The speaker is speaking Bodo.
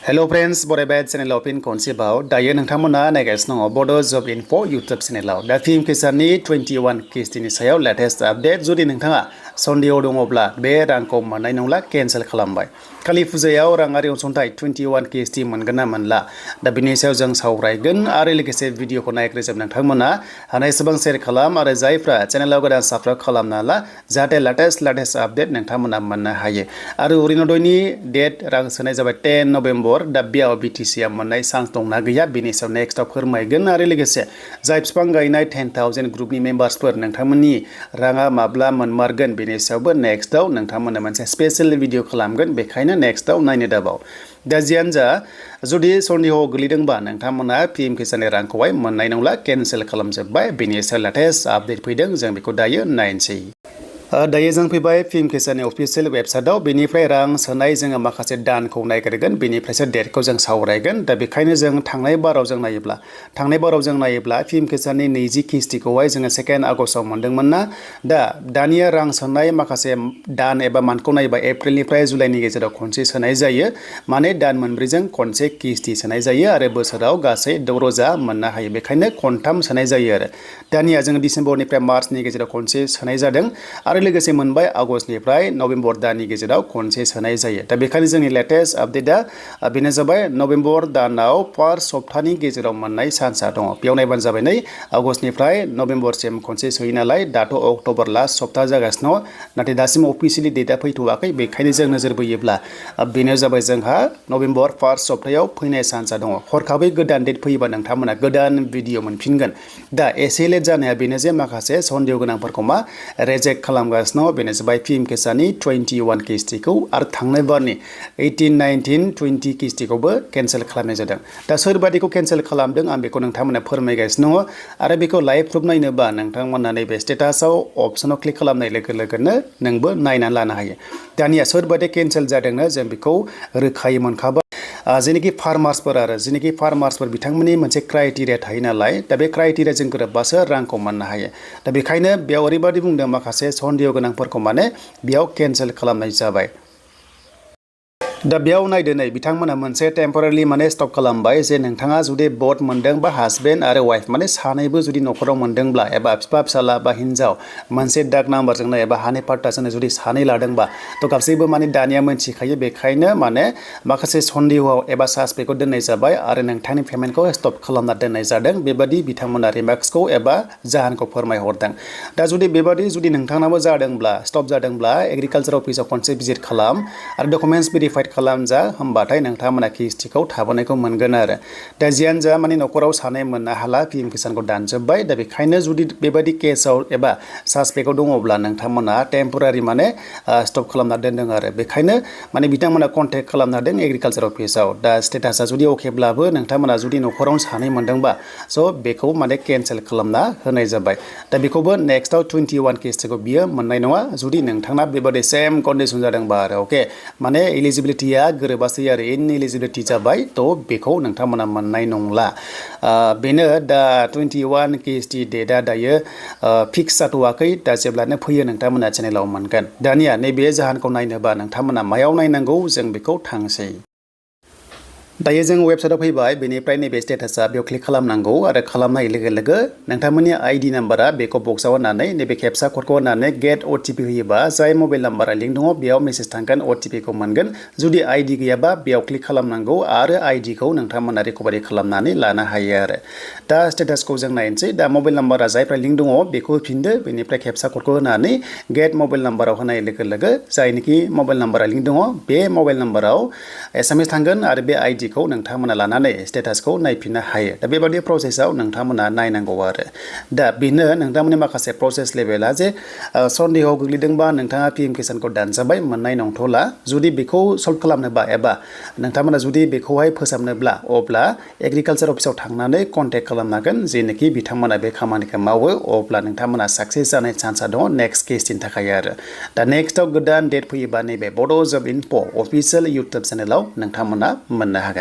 Hello friends, Bodo channel opin konsibau dayo nangtamona nagasno Bodo Job Info YouTube channel da film Kisan 21st kistini sayaw latest update judi nangtanga Sondio dongobla be rangko manai nongla cancel खालामबाय खालि फुजायाव राङारि अनसुंथाइ 21 KST मोनगोन ना मोनला दा बिनि सायाव जों सावरायगोन आरो लोगोसे भिडिअखौ नायग्रोजोब नोंथांमोना हानायसेबां शेयार खालाम आरो जायफ्रा चेनेलाव गोदान साबस्क्राइब खालामना ला जाहाथे लेटेस्ट आपडेट नोंथांमोना मोननो हायो आरो अरुणोदयनि डेट रां सोनाय जाबाय 10 नभेम्बर दा बेयाव BTC आ मोननाय चान्स दंना गैया बिनि सायाव नेक्स्टआव फोरमायगोन आरो लोगोसे जाय बिफां गायनाय 10,000 ग्रुपनि मेम्बार्सफोर नोंथांमोननि राङा माब्ला मोनमारगोन बिनि सायावबो नेक्स्टआव नोंथांमोननो मोनसे स्पेशल भिडिअ खालामगोन बेखायनो नेक्स्टआव नायनो दाबाव दा जियानो जा जुदि सन्देहआव गोलैदोंबा नोंथांमोना PM किसाननि रांखौहाय मोननाय नंला केन्सेल खालामजोबबाय बेनि सायाव लेटेस्ट आपडेट फैदों जों बेखौ दायो नायनोसै दायो जों फैबाय PM किसाननि अफिसियेल वेबसाइटआव बेनिफ्राय रां सोनाय जोङो माखासे दानखौ नायग्रोगोन बेनिफ्रायसो डेटखौ जों सावरायगोन दा बेखायनो जों थांनाय बाराव जों नायोब्ला PM किसाननि 20 किस्तिखौहाय जोङो 2 आगस्टआव मोनदोंमोन ना दा दानिया रां सोनाय माखासे दान एबा मान्थखौ नायोबा एप्रिलनिफ्राय जुलाइनि गेजेराव खनसे सोनाय जायो माने दान मोनब्रैजों खनसे किस्ति सोनाय जायो आरो बोसोराव गासै 6 रोजा मोननो हायो बेखायनो खनथाम सोनाय जायो आरो दानिया जों डिसेम्बरनिफ्राय मार्चनि गेजेराव खनसे सोनाय जादों आरो लोगोसे मोनबाय आगस्टनिफ्राय नभेम्बर दाननि गेजेराव खनसे सोनाय जायो दा बेखायनो जोंनि लेटेस्ट आपडेटआ बेनो जाबाय नभेम्बर दानाव फार्स्ट सप्तानि गेजेराव मोननाय चान्सआ दङ बेयाव नायबानो जाबाय नै आगस्टनिफ्राय नभेम्बरसिम खनसे सोयो नालाय दाथ' अक्ट'बर लास्ट सप्ता जागासिनो नाथाय दासिम अफिसियेलि डेटआ फैथ'वाखै बेखायनो जों नोजोर बोयोब्ला बेनो जाबाय जोंहा नभेम्बर फार्स्ट सप्तायाव फैनाय चान्सआ दङ हरखाबै गोदान डेट फैयोबा नोंथांमोना गोदान भिडिअ मोनफिनगोन दा एसे लेट जानाया बेनो जे माखासे सन्देह गोनांफोरखौ मा रिजेक्ट खालामगासिनो बेनो जाबाय PM किसाननि 21 किस्तिखौ आरो थांनाय बारनि 18, 19, 20 किस्तिखौबो केन्सेल खालामनाय जादों दा सोरबादिखौ केन्सेल खालामदों आं बेखौ नोंथांमोननो फोरमायगासिनो दङ आरो बेखौ लाइभ प्रुफ नायनोबा नोंथांमोना नैबे स्टेटासआव अप्शनाव क्लिक खालामनाय लोगो लोगोनो नोंबो नायनानै लानो हायो दानिया सोरबादि केन्सेल जादोंनो जों बेखौ रोखायै मोनखाबाय जेनेखि फार्मार्सफोर बिथांमोननि मोनसे क्राइटेरिया थायो नालाय दा बे क्राइटेरियाजों गोरोबबासो रांखौ मोननो हायो दा बेखायनो बेयाव ओरैबादि बुंदों माखासे सन्देह गोनांफोरखौ माने बेयाव केन्सेल खालामनाय जाबाय दा बेयाव नायदो नै बिथांमोना मोनसे टेम्परारि माने स्टप खालामबाय जे नोंथाङा जुदि बट मोनदों बा हासबेन्ड आरो वाइफ माने सानैबो जुदि न'खराव मोनदोंब्ला एबा बिफा फिसाला बा हिनजाव मोनसे दाग नाम्बारजोंनो एबा हानि पाट्टाजोंनो जुदि सानै लादोंबा थ' गासैबो माने दानिया मोनथिखायो बेखायनो माने माखासे सन्देहआव एबा सासपेक्टखौ दोननाय जाबाय आरो नोंथांनि पेमेन्टखौ स्टप खालामना दोननाय जादों बेबादि बिथांमोना रिमार्क्सखौ एबा जाहोनखौ फोरमायहरदों दा जुदि नोंथांनाबो जादोंब्ला स्टप जादोंब्ला एग्रिकालचार अफिसाव खनसे भिजिट खालाम आरो डकुमेन्टस भेरिफाइड खालामजा होमबाथाय नोंथांमोना किस्तिखौ थाबोनायखौ मोनगोन आरो दा जियानो जा माने न'खराव सानै मोननो हाला PM किसानखौ दानजोब्बाय दा बेखायनो जुदि बेबायदि केसाव एबा सासपेक्टआव दङब्ला नोंथांमोना टेम्परारि माने स्टप खालामना दोनदों आरो बेखायनो माने बिथांमोना कन्टेक्ट खालामना दोन एग्रिकालचार अफिसाव दा स्टेटासआ जुदि अकेब्लाबो नोंथांमोना जुदि न'खराव सानै मोनदोंबा स' बेखौ माने केन्सेल खालामना होनाय जाबाय दा बेखौबो नेक्स्टआव 21 किस्तिखौ बियो मोननाय नङा जुदि नोंथांना बेबादि सेम कन्डिसन जादोंबा आरो अके माने एलिजिबिलिटिया गोरोबासै आरो इनएलिजिबिलिटि जाबाय थ' बेखौ नोंथांमोना मोननाय नंला बेनो दा 21 किस्ति डेटआ दायो फिक्स जाथ'वाखै दा जेब्लानो फैयो नोंथांमोना चेनेलाव मोनगोन दानिया नैबे जाहोनखौ नायनोबा नोंथांमोना मायाव नायनांगौ जों बेखौ थांसै दायो जों वेबसाइटआव फैबाय बेनिफ्राय नैबे स्टेटासआ बेयाव क्लिक खालामनांगौ आरो खालामनाय लोगो लोगो नोंथांमोननि आइडि नाम्बारा बेखौ बक्सआव होनानै नैबे केपचा क'डखौ होनानै गेट OTP होयोबा जाय मबाइल नाम्बारा लिंक दङ बेयाव मेसेज थांगोन OTPखौ मोनगोन जुदि आइडि गैयाबा बेयाव क्लिक खालामनांगौ आरो आइडिखौ नोंथांमोना रिकभारि खालामनानै लानो हायो आरो दा स्टेटासखौ जों नायनोसै दा मबाइल नाम्बारा जायफ्रा लिंक दङ बेखौ होफिनदो बेनिफ्राय केपचा क'डखौ होनानै गेट मबाइल नाम्बाराव होनाय लोगो लोगो जायनिखि मबाइल नाम्बारा लिंक दङ बे मबाइल नाम्बाराव SMS थांगोन आरो बे आइडि खौ नोंथांमोना लानानै स्टेटासखौ नायफिननो हायो दा बेबादि प्रसेसआव नोंथांमोना नायनांगौ आरो दा बेनो नोंथांमोननि माखासे प्रसेस लेभेला जे सन्देहआव गोग्लैदोंबा नोंथाङा PM किसानखौ दानजाबाय मोननाय नंथ'ला जुदि बेखौ सल्भ खालामनोबा एबा नोंथांमोना जुदि बेखौहाय फोसाबनोब्ला अब्ला एग्रिकालचार अफिसाव थांनानै कन्टेक्ट खालामनांगोन जेनोखि बिथांमोना बे खामानिखौ मावो अब्ला नोंथांमोना साक्सेस जानाय चान्सआ दङ नेक्स्ट केसनि थाखाय आरो दा नेक्स्टआव गोदान डेट फैयोबा नैबे बड' जब इनफो अफिसियेल इउटुब चेनेलाव नोंथांमोना मोननो हागोन